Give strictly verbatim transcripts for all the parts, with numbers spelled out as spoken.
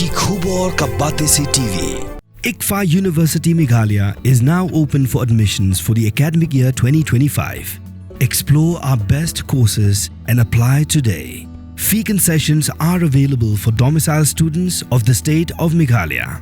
Khubor ka Batesi T V. ICFAI University Meghalaya is now open for admissions for the academic year twenty twenty-five. Explore our best courses and apply today. Fee concessions are available for domicile students of the state of Meghalaya.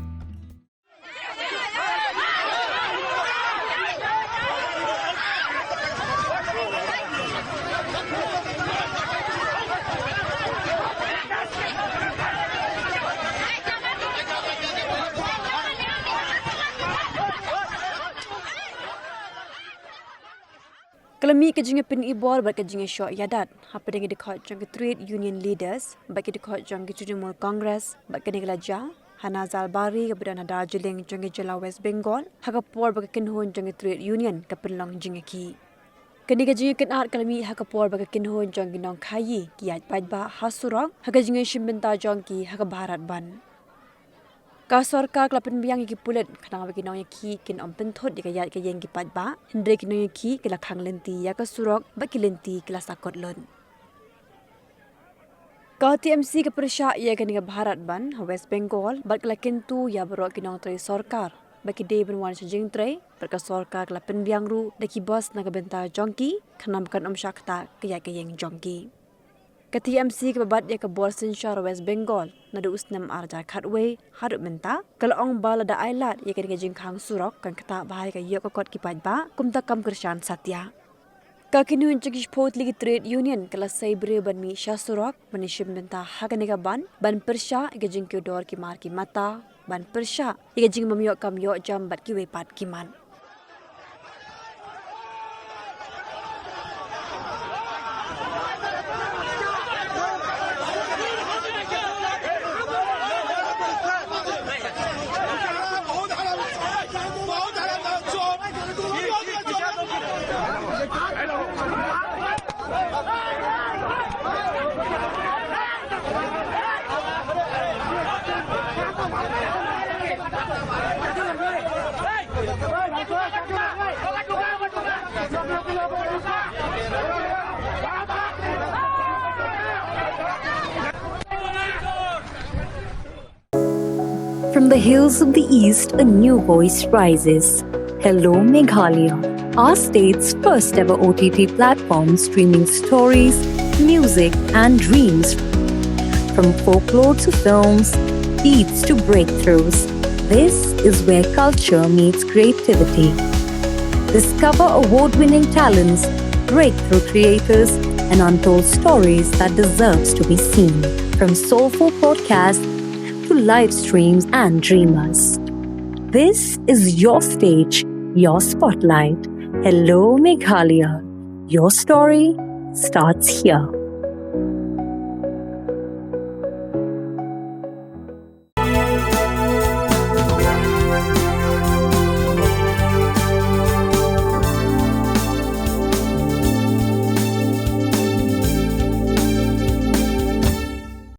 Ka la mih ka jingïapyni bor bad ka jingïashoh ïadat hapdeng ki dkhot jong ki trade union leaders bad ki dkhot jong ki Trinamool Congress bad kane ka la jia ha Nazalbari kaba don ha Darjeeling jong ka jylla West Bengal, ha ka por ba ka kynhun jong ki trade union ka pynlong jingïakhih. Kane ka jingïakynad ka la mih ha ka por ba ka kynhun jong ki nongkhaii ki ïaid paidbah ha surok ha ka jingïashim bynta jong ki ha ka Bharat Bandh. Ka sorkar ka la pynbiang ïa ki pulit khnang ba ki nongïakhih kin ym pynthut ïa ka ïaid ka ïeng ki paidbah, hynrei ki nongïakhih ki la khang lynti ïa ka surok bad ki lynti ki la sakut lut. Ka T M C ka pyrshah ïa kane ka Bharat Bandh ha West Bengal bad ka la kyntu ïa baroh ki nongtrei sorkar ba ki dei ban wan sha jingtrei bad ka sorkar ka la pynbiang ruh da ki bus na ka bynta jong ki khnang ba kan ym shah ktah ka ïaid ka ïeng jong ki. Ka T M C kaba bat ïa ka bor synshar West Bengal naduh u snem ar hajar khatwei haduh mynta ka la ong ba lada ai lad ïa kane ka jingkhang surok kan ktah bha ïa ka ïoh ka kot ki paidbah kumta kam kyrshan satia. Ka kynhun jong ki shiphew tylli ki trade union ka la sei briew ban mih sha surok ban ïashim bynta ha kane ka bandh ban pyrshah ïa ka jingkiew dor ki mar ki mata, ban pyrshah ïa ka jingbym ïoh kam ïoh jam bad kiwei pat ki mat. From the hills of the East, a new voice rises. Hello, Meghalaya, our state's first ever O T T platform streaming stories, music, and dreams. From folklore to films, beats to breakthroughs, this is where culture meets creativity. Discover award winning talents, breakthrough creators, and untold stories that deserves to be seen. From soulful podcasts to live streams and dreamers. This is your stage, your spotlight. Hello, Meghalaya. Your story starts here.